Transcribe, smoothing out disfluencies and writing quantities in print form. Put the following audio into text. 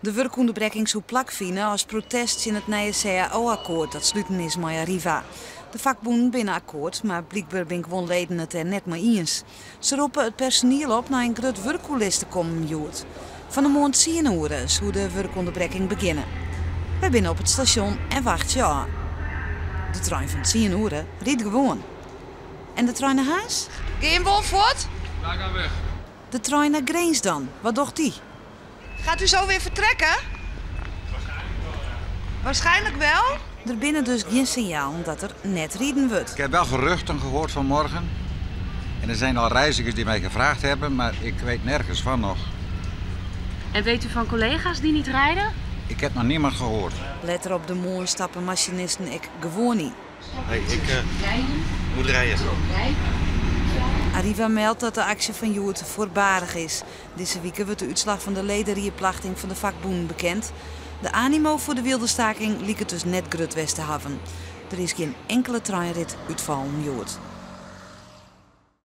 De wurkûnderbrekking soe plakfine as protest tsjin it nije cao-akkoart dat sluten is mei Arriva. De fakbûnen binne akkoart, mar blykber binne guon leden it dêr net mei iens. Se roppe it personiel op nei in grut wurkoerlis te kommen hjoed. Fan 'e moarn tsien oere soe de wurkûnderbrekking begjinne. Wy binne op it stasjon en wachtsje ôf. De trein fan tsien oere rydt gewoan. En de trein nei Harns? Gean wol fuort? Wij gaan weg. De trein nei Grins dan, wat docht dy? Gaat u zo weer vertrekken? Waarschijnlijk wel. Der binne dus gjin sinjalen dat der net riden wurdt. Ik heb wel geruchten gehoord vanmorgen. En er zijn al reizigers die mij gevraagd hebben, maar ik weet nergens van nog. En weet u van collega's die niet rijden? Ik heb nog niemand gehoord. Letter op de moarn stappe masinisten ek gewoan yn. Hey, ik moet rijden. Arriva meldt dat de aksje fan hjoed foarbarich is. Dizze wike wurdt de útslach fan de lederieplachting fan de fakbûnen bekend. De animo foar de wylde staking liket dus net grut west te hawwen. Der is gjin inkele treinrit útfallen hjoed.